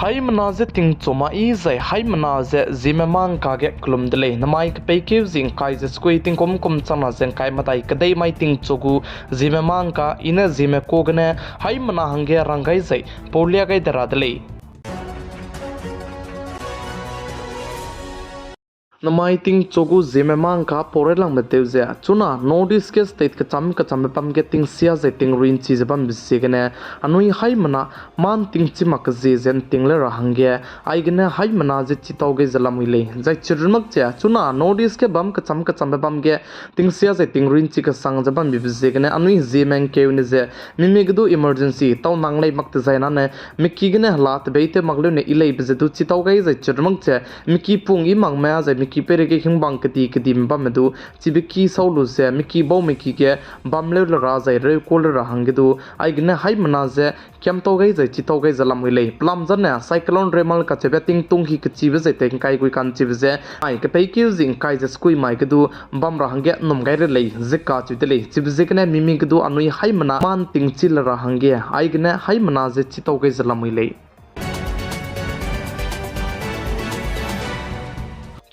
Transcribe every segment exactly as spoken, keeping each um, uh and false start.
Haimena ze tingchu ma i zai haimena ze Zeme mâ ngka ge kelum de lei. Namai kepeikeu zi ngkai ze sekui tingkum kum changna ze ngkai medai kedei mai tingchu gu Zeme mâ ngka i ne Zeme ka gene haimena hangge rang gai zai paulia gai de ra de lei. Namai tingchu gu Zeme mâ ngka pau railangbe tew ze, chuna North East ge state kecham kechambe bam ge tingsia zai tingrui nchi ze bambe ziegene, anui haimena mâ ntingchi mak kezie ze nting le ra hangge, aigene haimena ze chitau gai ze lamui lei. Zai chirun mak che, chuna North East ge bam kecham kechambe bam ge tingsia zai tingrui nchi kesang ze bambe ziegene, anui Zeme ngkeu ne ze, mimi ge du emergency tau nang lei mak te zai nane, miki gene hela tebei tew mak leu ne i leibe ze du chitau gai zai chirun mak che, miki pung i makme zai miki peireige hingbang kedi kedime bamme du, chibe ki sau lu ze miki baume ki ge bam leu le ra zai reu ka le ra hangge du, aigene haimena ze kiamtau gai zai chitau gai ze lamui lei. Pelam zane Cyclone Remal kacheube tingtung hi kechibe zai tei ngkai gui kanchibe ze, ai kepeikeu zi ngkai ze sekui mai ge du bam ra hangge nnum gai re lei ze kacheu de lei. Chibe ziegene mimi ge du anui haimena mâ ntingchi le ra hangge, aigene haimena ze chitau gai ze lamui lei.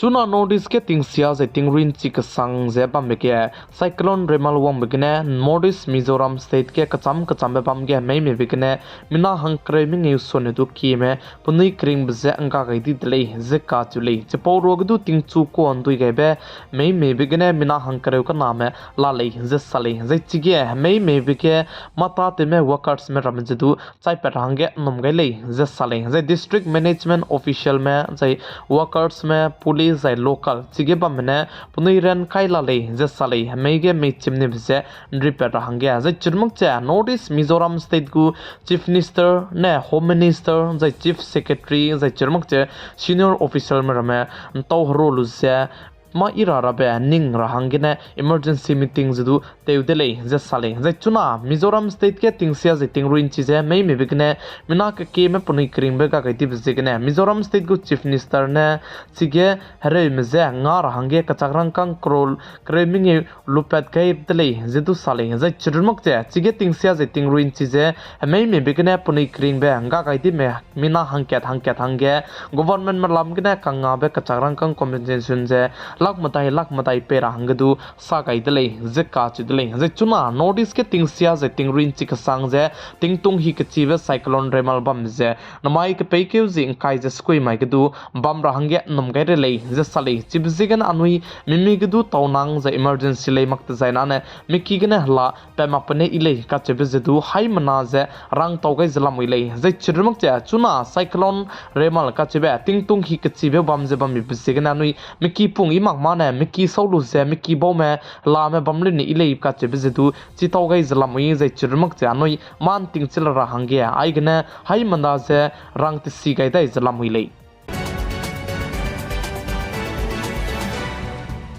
Chuna North East ge tingsia zai tingrui nchi kesang ze bambe ge, Cyclone Remal wangbe gene North East Mizoram State ge kecham kechambe bam ge meimeibe gene mina hangkereu mengeu sone du kieme penui keringbe ze ngga gai di de lei ze kacheu lei. Chipau ruage du tingchu ka ndui gaibe meimeibe gene mina hangkereu kename la lei ze sa lei. Zai chige meimeibe ge mâ tâtewme workersme ramme ze du chaipat ra hangge nnum gai lei ze sa lei. Zai district managementme officialme, zai workersme, police, zai local chige bamme ne penui ran kai la lei ze sa lei. Hemei ge meichim nibe ze nripat ra hangge. Zai chirun mak che North East Mizoram State gu Chief Minister ne Home Minister, zai Chief Secretary, zai chirun mak che senior officialme ramme ntau heru lu ze mâ i ra rabe ning ra hanggene emergency meeting ze du tew de lei ze sa lei. Zai chuna Mizoram State ge tingsia zai tingrui nchi ze meimeibe gene mina kekieme penui keringbe ga gai dibe ziegene Mizoram State gu Chief Minister ne chige hereume je nga ra hangge kechak rangkâng crore kereu mengeu lupat gai de lei ze du sa lei. Zai chirun mak che chige tingsia zai tingrui nchi ze hemeimeibe gene penui keringbe ngga gai dime mina hangkat hangkat hangge governmentme lam gene kangngabe kechak rangkâng compensation ze lak medai lak medai pei ra hangge du sa gai de lei ze kacheu de lei. Zai chuna North East ge tingsia zai tingrui nchi kesang ze tingtung hi kechibe Cyclone Remal bam ze namai kepeikeu zi ngkai ze sekui mai ge du bam ra hangge nnum gai re lei ze sa lei. Chibe ziegene anui mimi ge du taunang ze emergency lei mak te zai nane miki gene hela pat mak pe ne i lei kacheube ze du haimena ze rangtau gai ze lamui lei. Zai chirun mak che chuna Cyclone Remal kacheube tingtung hi kechibe bam ze bammibe ziegene anui miki pung i mak mane miki sau lu ze miki baume helame bam leu ne i lei kacheube ze du chitau gai ze lamui. Zai chirun mak che anui mâ ntingchi le ra hangge aigene haimena ze rang tesi gai dai ze lamui lei.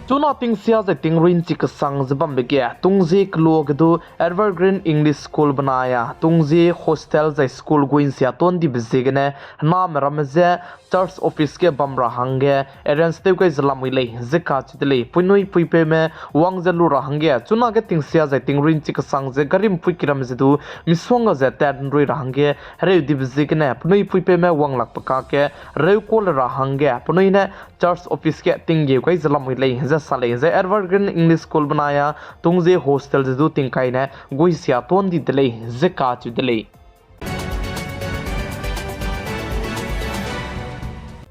Chuna tingsia zai tingrui nchi kesang ze bambe ge Tungzie keloa ge du Evergreen English School benai a Tungzie Hostel zai school gui nsia tuan dibe ziegene hename ramme je church office ge bam ra hangge arrange tew gai ze lamui lei ze kacheu de lei. Puinui puipeume wang ze lu ra hangge chunage tingsia zai tingrui nchi kesang ze gari mpui kiramme ze du misuangga ze tat nrui ra hangge hereu dibe ziegene penui puipeume wang lakbe kakge reu ka le ra hangge penui ne church office ge tinggeu gai ze lamui lei ze sa lei. Zai Evergreen English School benai a Tungzie Hostel ze du tingkai ne gui nsia tuan di de lei ze kacheu de lei.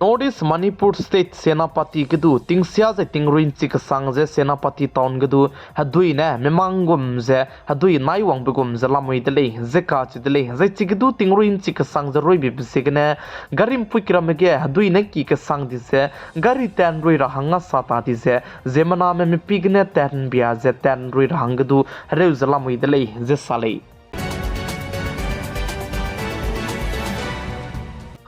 North East Manipur State Senapati ge du tingsia zai tingrui nchi kesang ze Senapati town ge du hedui ne memang gum ze hedui nai wangbe gum ze lamui de lei ze kacheu de lei. Zai chige du tingrui nchi kesang ze ruibibe ziegene gari mpui kiramme ge hedui ne ki kesang di ze gari tat nrui ra hang nga sa ta di ze ziemmename mipî gene tat nbia ze tat nrui ra hangge du hereu ze lamui de lei ze sa lei.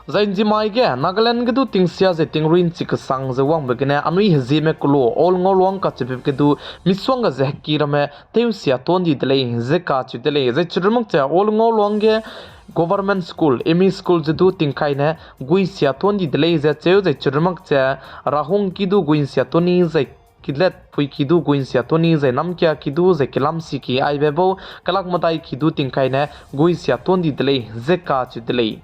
Zai nzimai ge Nagaland ge du tingsia zai tingrui nchi kesang ze wangbe gene anui hezieme keloa Old Ngaoluang kacheube ge du misuangga ze heki ramme tew nsia tuan di de lei ze kacheu de lei. Zai chirun mak che Old Ngaoluang ge government school, M E school ze du tingkai ne gui nsia tuan di de lei ze cheu. Zai chirun mak che Rahong ki du gui nsia tuan ni zai Kilet pui ki du gui nsia tuan ni zai Namkia ki du zai Kilamsi ki aibe bau kelak medai ki du tingkai ne gui nsia tuan di de lei ze kacheu de lei.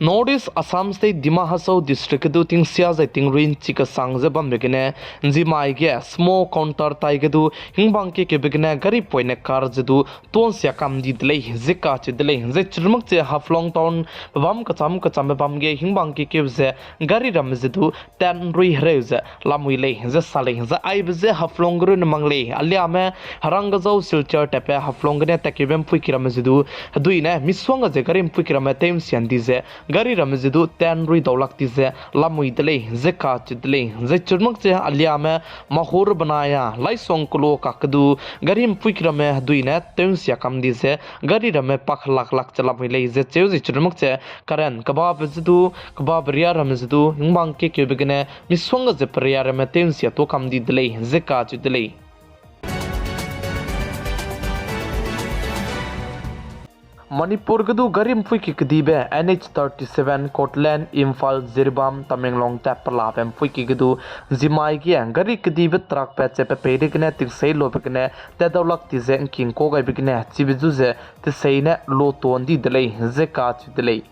North East Assam State Dima Hasao District ge du tingsia zai tingrui nchi kesang ze bambe gene, nzimai ge small counter tai ge du hingbang kekeube gene gari poine car ze du tuansia kam di de lei ze kacheu de lei. Zai chirumak che Haflong Town pebam kecham kechambe bam ge hingbang kekeu ze gari ramme ze du ten rui hereu ze lamui lei ze sa lei. Zai aibe ze Haflong ge runne mang lei. Aliame herang gazau Silchar tatpe Haflong gene tatkeube mpui kiramme ze du hedui ne misuang ga ze gari mpui kiramme tew nsian di ze gari ramme ze du ten rui daulak di ze lamui de lei ze kacheu de lei. Zai chirumak che aliame Mahur benai a Laisong kelo kak ge du gari mpui kiramme hedui ne tew nsia kam di ze gari ramme pak helak lak ze lamui lei ze cheu ze chirumak che current kebabe ze du, kebabe ria ramme ze du hingbang kekeube gene misuang ga ze peria ramme tew nsia tuâ kam di de lei ze kacheu de lei. Manipur ge du gari mpui ki kedibe N H thirty seven Cortland, Imphal, Jiribam, Tamenglong tat pelabe mpui ki ge du nzimai ge gari kedibe truckbe che pe peireigene tingsei lobe gene tat daulak di ze ngking kau gaibe gene chibe zu ze tesei ne lo tuan di de lei ze kacheu de lei.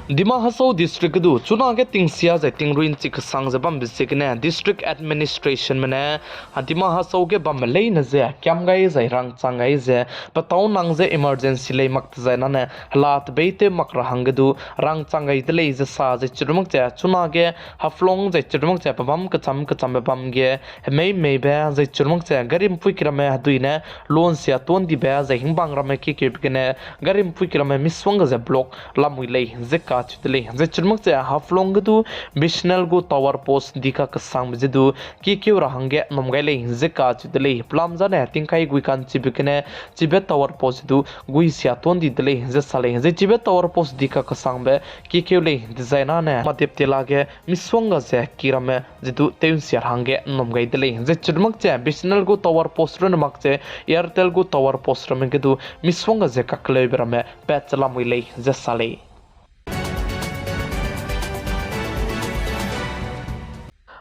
Dima Hasao District ge du chunage tingsia zai tingrui nchi kesang ze bambe ziegene District Administrationme ne Dima Hasao ge bamme leine ze kiam gai zai rangchang gai ze petâu nang ze emergency lei mak dezai nane hela tebeitew mak ra hangge du rangchang gai de lei ze sa zai chirumak che chunage Haflong zai chirumak che pebam kecham kechambe bam ge hemei meibe zai chirumak che gari mpui kiramme hedui ne lo nsia tuan dibe zai hingbang ramme kekeube gene gari mpui kiramme misuang ga ze block lamui lei ze kacheu de lei. Zai chirumak che Haflong ge du B S N L gu tower post di kakesangbe ze du kekeu ra hangge nnum gai lei ze kacheu de lei. Pelam zane tingkai gui ka'nchibe gene chibe tower post ze du guisia tuan di de lei ze sa lei. Zai chibe tower post di kakesangbe kekeu lei dezai nane madep tela ge misuang ga ze kiramme ze du tew nsia ra hangge nnum gai de lei. Zai chirumak che B S N L gu tower post runne mak che Airtel gu tower post ramme ge du misuang ga ze kakleube ramme pat che lamui lei ze sa lei.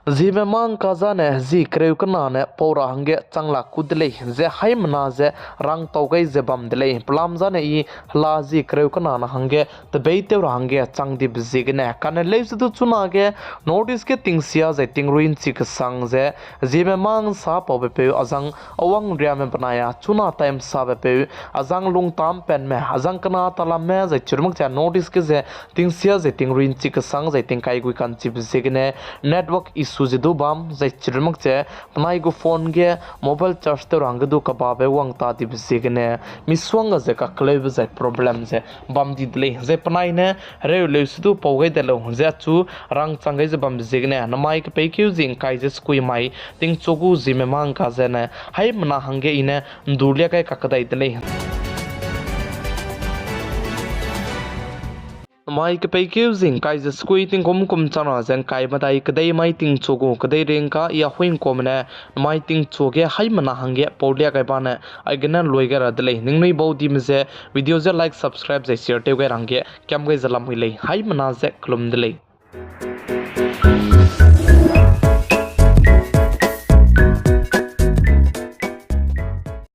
Zeme mangka zane zi kereu kena ne pau ra hangge chang lak ku de lei ze haimena ze rangtau gai ze bam de lei. Pelam zane i hela zi kereu kena ne hangge tebeitew ra hangge chang dibe ziegene kane leu ze du chunage North East ge tingsia zai tingrui nchi kesang ze zeme mangsa paube peu azang Awang Riame benai a chuna time sabe peu azang Lungtam Penme azang kena talamme zai chirumak che North East ge ze tingsia zai tingrui nchi kesang zai tingkai gui ka'nchibe ziegene network issue ze du bam zai chirumak che penai gu phone ge mobile charge tew ra hangge du kebabe wang ta dibe ziegene misuang ga ze kakleube zai problem ze bam di de lei. Zai penai ne hereu leu se du pau gai de lau ze achu rangchang gai ze bambe ziegene namai kepeikeu zi ngkai ze sekui mai tingchu gu zeme mangka zene haimena hangge i ne ndu lia gai kakdai de lei. Namai kepeikeu zi ngkai ze sekui tingkum kum chang ra ze ngkai medai kedei mai tingchu gu kedei ringka i a huingkuame ne namai tingchu ge haimena hangge pau lia gai bane aigene lui gai ra de lei. Ningnui bau dime ze video ze like, subscribe zai share tew gai ra hangge kiam gai ze lamui lei. Haimena ze kelum de lei.